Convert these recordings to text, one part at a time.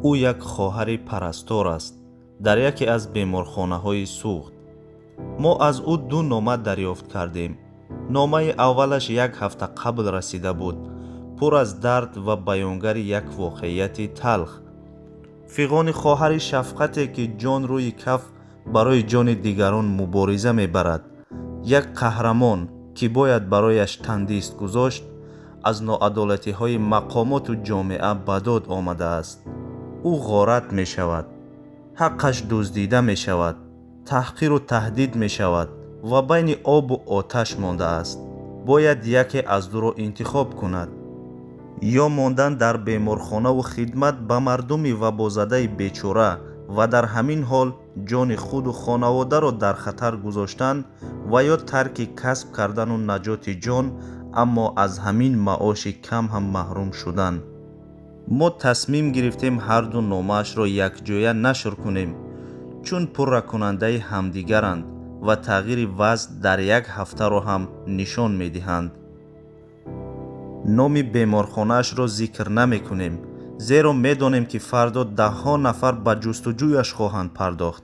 Ӯ як хоҳари парастор аст дар яке аз беморхонаҳои Суғд. Мо аз ӯ ду нома дарёфт кардем. Номаи аввалаш як ҳафта қабл расида буд, пур аз дард ва баёнгари як воқеияти талх. Фиғони хоҳари шафқате, ки ҷон рӯи каф барои ҷони дигарон мубориза мебарад, як қаҳрамон, ки бояд барояш тандист гузошт, аз ноадолатиҳои мақомоту ҷомеа ба дод омадааст. Ӯ ғорат мешавад, ҳаққаш дуздида мешавад, таҳқиру таҳдид мешавад ва байни обу оташ мондааст. Бояд яке аз дуро интихоб кунад: ё мондан дар беморхонаву хидмат ба мардуми вабозадаи бечора ва дар ҳамин ҳол ҷони худу хонаводаро дар хатар гузоштан, ва ё тарки касб кардану наҷоти ҷон, аммо аз ҳамин маоши кам ҳам маҳрум шудан. Мо тасмим гирифтем ҳарду номаашро якҷоя нашр кунем, чун пурракунандаи ҳамдигаранд ва тағйири вазъ дар як ҳафтаро ҳам нишон медиҳанд. Номи беморхонаашро зикр намекунем, зеро медонем, ки фардо даҳҳо нафар ба ҷустуҷӯяш хоҳанд пардохт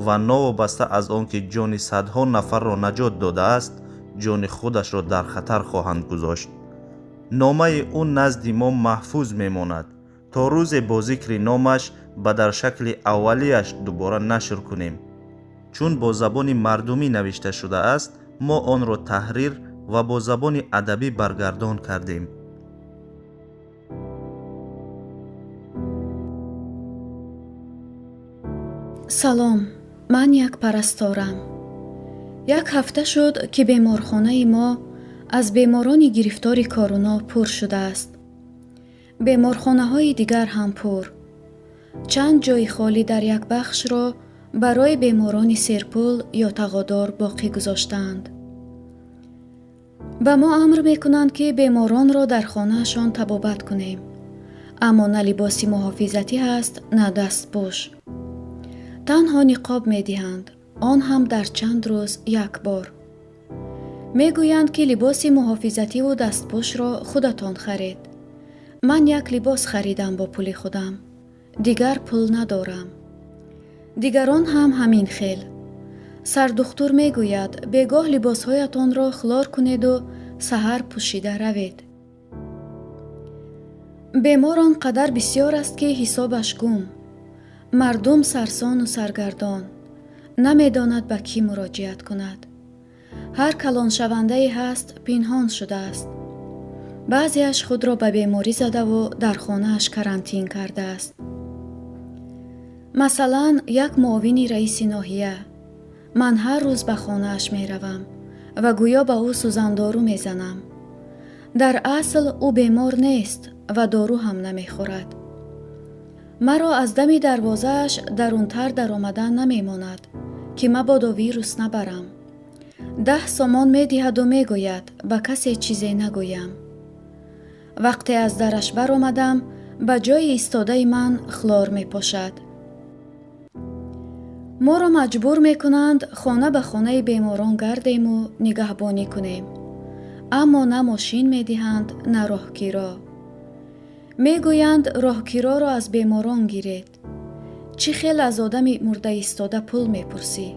ва новобаста аз он ки ҷони садҳо нафарро наҷот додааст, ҷони худашро дар хатар хоҳанд гузошт. Номаи ӯ назди мо маҳфуз мемонад, то рӯзе бо зикри номаш ба дар шакли аввалияш дубора нашр кунем. Чун бо забони мардумӣ навишта шудааст, мо онро таҳрир ва бо забони адабӣ баргардон кардем. Салом, ман як парасторам. Як ҳафта шуд, ки беморхонаи мо аз беморони гирифтори коруно пур шудааст. Беморхонаҳои дигар ҳам пур. Чанд ҷои холӣ дар як бахшро барои беморони серпул ё тағодор боқӣ гузоштаанд. Ба мо амр мекунанд, ки беморонро дар хонаашон табобат кунем, аммо на либоси муҳофизатӣ ҳаст, на дастпӯш. Танҳо ниқоб медиҳанд, он ҳам дар чанд рӯз як бор. Мегӯянд, ки либоси муҳофизативу дастпӯшро худатон харед. Ман як либос харидам бо пули худам, дигар пул надорам. Дигарон ҳам ҳамин хел. Сардухтур мегӯяд, бегоҳ либосҳоятонро хлор кунеду саҳар пӯшида равед. Бемор он қадар бисёр аст, ки ҳисобаш гум. Мардум сарсону саргардон, намедонад ба кӣ муроҷиат кунад. Ҳар калоншавандае ҳаст, пинҳон шудааст. Баъзеаш худро ба беморӣ задаву дар хонааш карантин кардааст. Масалан, як муовини раиси ноҳия. Ман ҳар рӯз ба хонааш меравам ва гӯё ба ӯ сӯзандору мезанам. Дар асл ӯ бемор нест ва дору ҳам намехӯрад. Маро аз дами дарвозааш дарунтар даромадан намемонад, ки мабодо вирус набарам. 10 сомон медиҳаду мегӯяд, ба касе чизе нагӯям. Вақте аз дараш баромадам, ба ҷои истодаи ман хлор мепошад. Моро маҷбур мекунанд хона ба хонаи беморон гардему нигаҳбонӣ кунем, аммо на мошин медиҳанд, на роҳкиро. Мегӯянд, роҳкироро аз беморон гиред. Чӣ хел аз одами мурда истода пул мепурсӣ?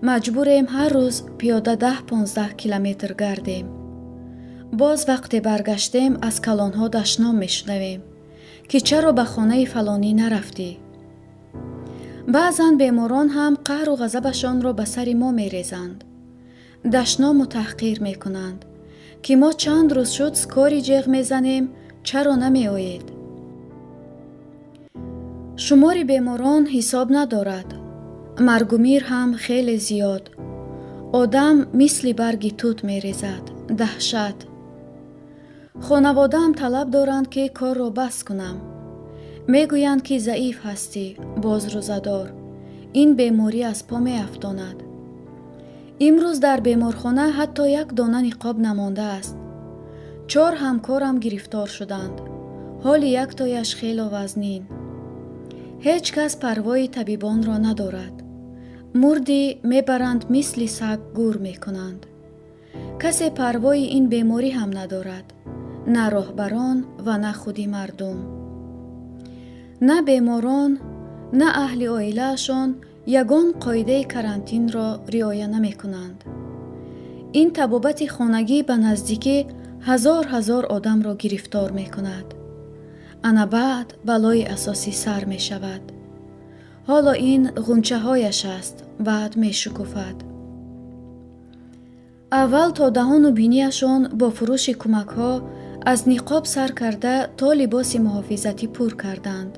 Маҷбурем ҳар рӯз пиёда 10-15 километр гардем. Боз вақте баргаштем, аз калонҳо дашном мешунавем, ки чаро ба хонаи фалонӣ нарафтӣ. Баъзан беморон ҳам қаҳру ғазабашонро ба сари мо мерезанд, дашному таҳқир мекунанд, ки мо чанд рӯз шуд скори ҷеғ мезанем, чаро намеоед? Шумори беморон ҳисоб надорад. Маргу мир ҳам хеле зиёд. Одам мисли барги тут мерезад. Даҳшат. Хонаводаам талаб доранд, ки корро бас кунам. Мегӯянд, ки заиф ҳастӣ, боз рӯзадор. Ин беморӣ аз по меафтонад. Имрӯз дар беморхона ҳатто як дона ниқоб намондааст. 4 ҳамкорам гирифтор шуданд. Ҳоли яктояш хело вазнин. Ҳеҷ кас парвои табибонро надорад. Мурдӣ мебаранд, мисли саг гур мекунанд. Касе парвои ин беморӣ ҳам надорад, на роҳбарон ва на худи мардум. На беморон, на аҳли оилаашон ягон қоидаи карантинро риоя намекунанд. Ин табобати хонагӣ ба наздикӣ ҳазор ҳазор одамро гирифтор мекунад. Ана баъд балои асосӣ сар мешавад. Ҳоло ин ғунчаҳояш аст, баъд мешукуфад. Аввал то даҳону бинияшон бо фурӯши кӯмакҳо аз ниқоб сар карда то либоси муҳофизатӣ пур карданд.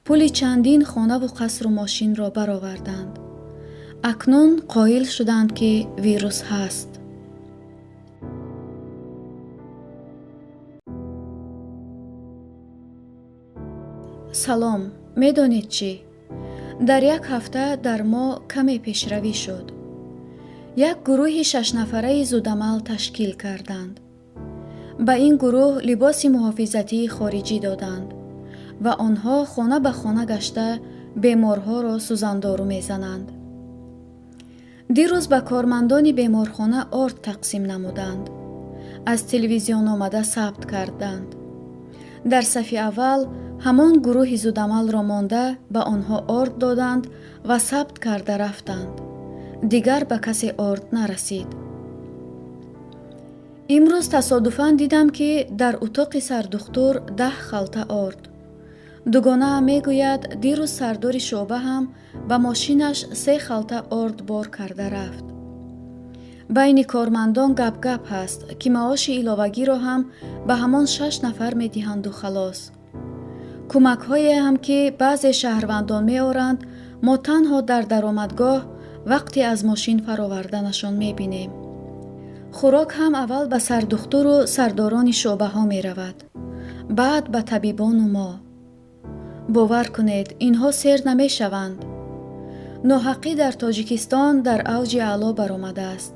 Пули чандин хонаву қасру мошинро бароварданд. Акнун қоил шуданд, ки вирус ҳаст. Салом, медонед чӣ? Дар як ҳафта дар мо каме пешравӣ шуд. Як гурӯҳи шашнафараи зудамал ташкил карданд. Ба ин гурӯҳ либоси муҳофизатии хориҷӣ доданд ва онҳо хона ба хона гашта беморҳоро сӯзандору мезананд. Дирӯз ба кормандони беморхона орд тақсим намуданд. Аз телевизион омада сабт карданд. Дар сафи аввал ҳамон гурӯҳи зудамалро монда ба онҳо орд доданд ва сабт карда рафтанд. Дигар ба касе орд нарасид. Имрӯз тасодуфан дидам, ки дар утоқи сардухтур 10 халта орд. Дугонаам мегӯяд, дирӯз сардори шӯъба ҳам ба мошинаш 3 халта орд бор карда рафт. Байни кормандон гап-гап ҳаст, ки маоши иловагиро ҳам ба ҳамон 6 нафар медиҳанду халос. Кӯмакҳое ҳам, ки баъзе шаҳрвандон меоранд, мо танҳо дар даромадгоҳ вақте аз мошин фароварданашон мебинем. Хӯрок ҳам аввал ба сардухтуру сардорони шӯъбаҳо меравад, баъд ба табибону мо. Бовар кунед, инҳо сер намешаванд. Ноҳаққӣ дар Тоҷикистон дар авҷи аъло баромадааст.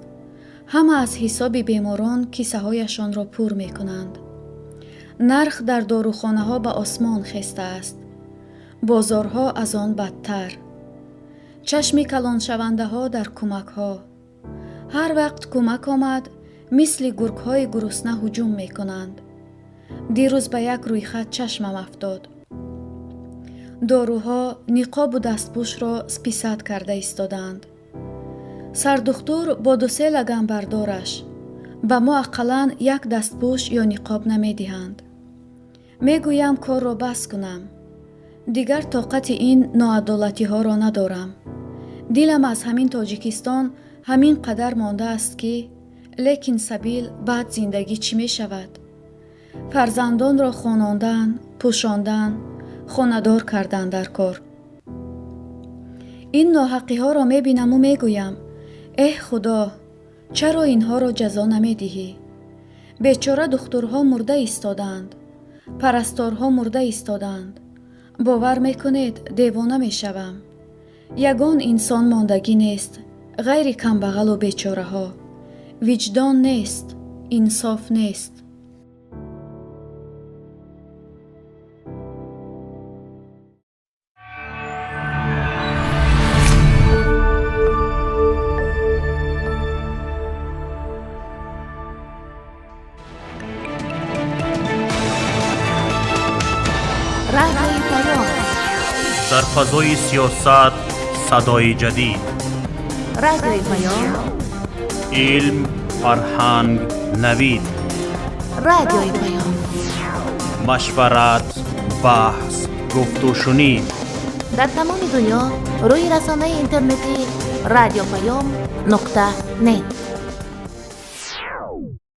Ҳама аз ҳисоби беморон кисаҳояшонро пур мекунанд. Нарх дар дорухонаҳо ба осмон хестааст. Бозорҳо аз он бадтар. Чашми калоншавандаҳо дар кӯмакҳо. Ҳар вақт кӯмак омад, мисли гургҳои гурусна ҳуҷум мекунанд. Дирӯз ба як рӯйхат чашмам афтод. Доруҳо, ниқобу дастпӯшро списат карда истодаанд. Сардухтур бо ду-се лаганбардораш ба мо ақаллан як дастпӯш ё ниқоб намедиҳанд. Мегӯям, корро бас кунам. Дигар тоқати ин ноадолатиҳоро надорам. Дилам аз ҳамин Тоҷикистон ҳамин қадар мондааст, ки лекин сабил баъд зиндагӣ чӣ мешавад? Фарзандонро хонондан, пӯшондан, хонадор кардан дар кор. Ин ноҳаққиҳоро мебинаму мегӯям: эҳ Худо, чаро инҳоро ҷазо намедиҳӣ? Бечора духтурҳо мурда истодаанд, парасторҳо мурда истодаанд. Бовар мекунед, девона мешавам. Ягон инсон мондагӣ нест, ғайри камбағалу бечораҳо. Виҷдон нест, инсоф нест. Дар фазои сиёсат садои ҷадид. Радиои Паём. Илм, фарҳанг, навид. Радиои Паём. Машварат, баҳс, гуфтушунид. Дар тамоми дунё рӯи расонаи интернетии радиопаём нуқта нет.